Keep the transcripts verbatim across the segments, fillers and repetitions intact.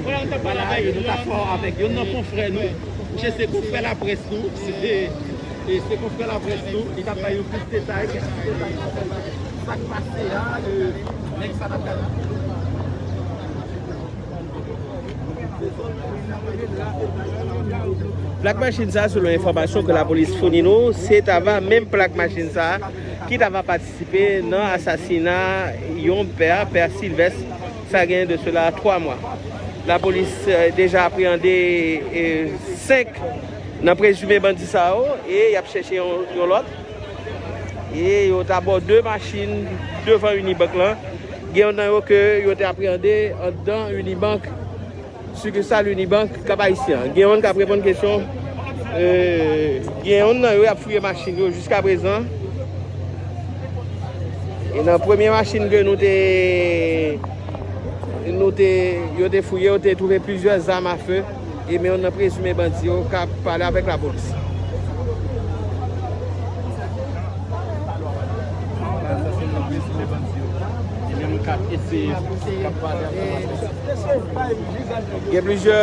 Vwala, e nou t ap fè avèk youn nan konfrè nou. Misye se konfrè laprès nou. Se, e se konfrè laprès nou. Li t ap bay nou plis detay, plis detay. Sa k pase a, e, nèg sa t ap gade. Plak machin sa, selon enfòmasyon ke lapolis founi nou, se t ava menm plak machin sa ki t ava patisipe nan asasina yon pè, pè Silvès, sa gen de sela twa mwa. Lapolis, eh, deja apreyande, eh, senk nan prezime bandi sa yo e y ap chèche yon, yon lòt. E yo t abò de machin devan Unibank lan. Gen youn nan yo ke yo te apreyande anndan Unibank, sikisal Unibank Kap Ayisyen an. Gen youn k ap reponn kesyon. Eh, gen youn nan yo y ap fouye machin yo jiskaprezan. E nan premye machin ke nou te, nou te, yo te fouye, yo te twouve plizyè zam afe. E men youn nan prezime bandi yo k ap pale avèk lapolis. Sa se youn nan prezime bandi yo. E men nou k ap eseye, k ap pale avèk lapolis. Gen plizyè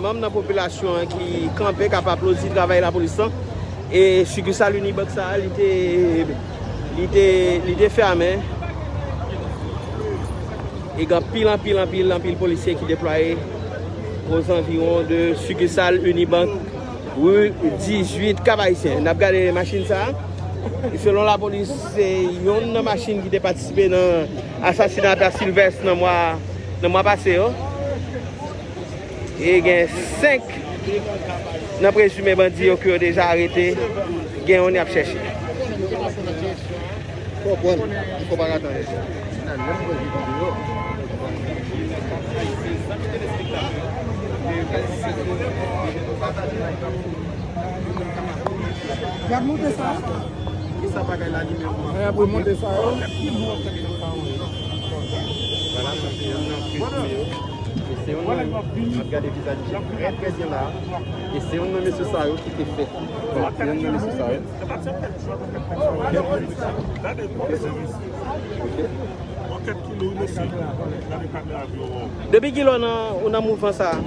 manm nan popilasyon an ki kanpe, k ap aplodi travay lapolis lan. E sikisal Unibank sa a, li te, li te, li te fèmen. E gen anpil, anpil, anpil, anpil polisye ki deplwaye ozanviwon de sikisal Unibank, ri dizuit, Kap Ayisyen. N ap gade machin sa a. E selon lapolis, se youn nan machin ki te patisipe nan asasina pè Silvès nan mwa, nan mwa pase yo. E gen senk nan prezime bandi yo ke yo deja arete, gen youn y ap chèche. Konprann, li fò pa rate anyen. Y ap monte sa. Ki sa bagay la li menm? Y ap monte sa yo. Vwala, sa se youn nan prezime yo. E se youn nan, n ap gade vizaj li trè, trè byen la. E se youn nan mesye sa yo ki te fè. Bon, se youn nan mesye sa yo. Depi kilè w nan, ou nan mouvman sa a?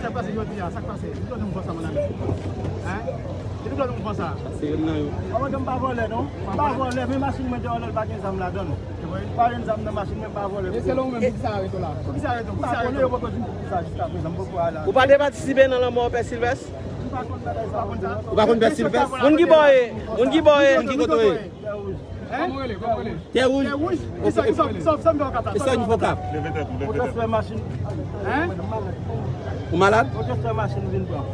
Sa k pase jodi a? Sa k pase? Depi kilè w nan mouvman sa, mon ami? Hein? Depi kilè w nan mouvman sa? Se youn nan yo. Mwen menm m pa vòlè non. M pa vòlè, men machin mwen deyò la, l pa gen zam ladan l. Pa gen zam nan machin mwen, m pa vòlè. E selon ou menm, poukisa yo arete w la? Poukisa yo arete w? Poukisa yo arete w? Yo poko di m poukisa jiskaprezan, m poko al la. Ou pa te patisipe nan lanmò pè Silvès? M pa konn bagay sa. Ou pa konn pè Silvès? Moun ki bò ye? Moun ki bò ye? Moun ki kote w ye? Tè wouj. Tè wouj. Kisa, kisa, kisa, kisa m fè okap la? Kisa w fè okap? Ou transfè machin. Hein? Ou malad? Ou transfè machin vin pran.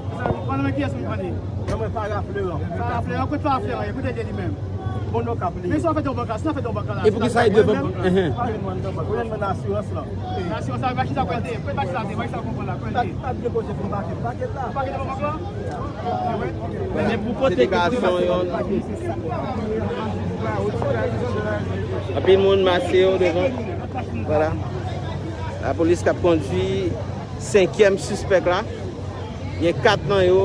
Pandan mwen kiyès m pran li? Nan mwen Farah Fleuran. Farah Fleuran, kote Farah Fleuran ye? Kote l ye li menm? Bon, okap li. Men si w fè yon bank la, si w fè yon bank la. E poukisa e dwe bank? Mwen menm, pa gen mwen nan bank. Mwen nan asirans lan. Nan asirans la, pa chita kwète. Kwète pa chita, pa chita konprann la, kwète. Pa, pa gen kote pou m pake. Pake la. Pake nan bank la? Se deklarasyon yon. Anpil moun mache yo devan. Vwala. Lapolis k ap kondui senkyèm sispèk la. Gen kat nan yo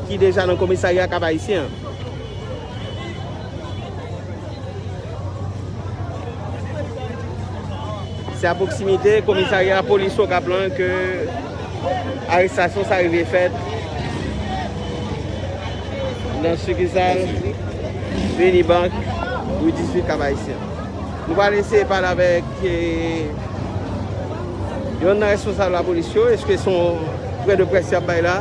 ki deja nan komisarya Kap Ayisyen an. Se a pwoksimite komisarya polis Okap lan ke arestasyon sa rive fèt nan sikisal Unibank, ri dizuit, Kap Ayisyen. Nou pral eseye pale avèk, eh, yonn nan responsab lapolis yo. Èske se yon pwen de près y ap bay la?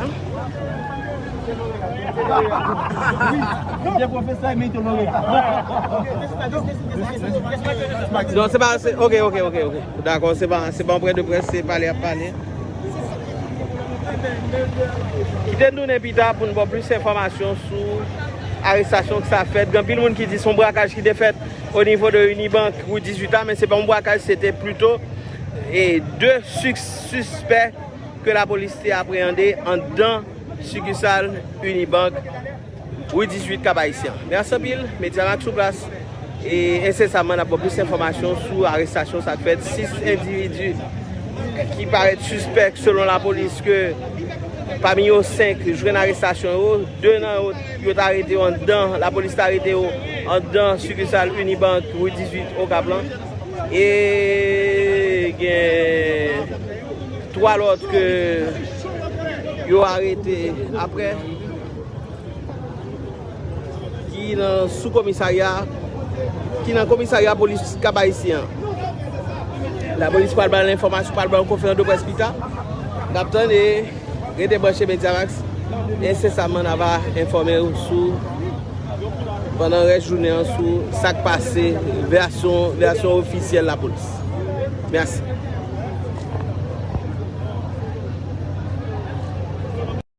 Non, se pa, se, ok, ok, ok, ok. Dakò, se pa, se pa yon pwen de près, se pale y ap pale. Kite n tounen pita pou n ba w plis enfòmasyon sou arestasyon k sa fèt. Gen anpil moun ki di se yon brakaj ki te fèt o nivo de Unibank, ri dizuit la, men se pa yon brakaj, se te plito, e, de sis sispè ke lapolis te apreyande anndan sikisal Unibank, ri dizuit, Kap Ayisyen. Mèsi anpil, Mediamax sou plas. E ensesamman, n ap ba w plis enfòmasyon sou arestasyon sa k fèt. Sis endividi ki parèt sispèk, selon lapolis, ke pami yo, senk jwenn arestasyon yo. De nan yo, yo t arete yo anndan, lapolis t arete yo anndan sikisal Unibank, ri dizuit, Okap lan. E gen Twa lòt ke yo arete apre, ki nan sou komisarya, ki nan komisarya polis Kap Ayisyen an. Lapolis pral ba n enfòmasyon, pral ba n konferans de près pita. N ap tann e rete branche Mediamax. Ensesaman, n a va enfòme w sou, pandan rès jounen an, sou sa k pase, vèsyon, vèsyon ofisyèl lapolis. Mèsi.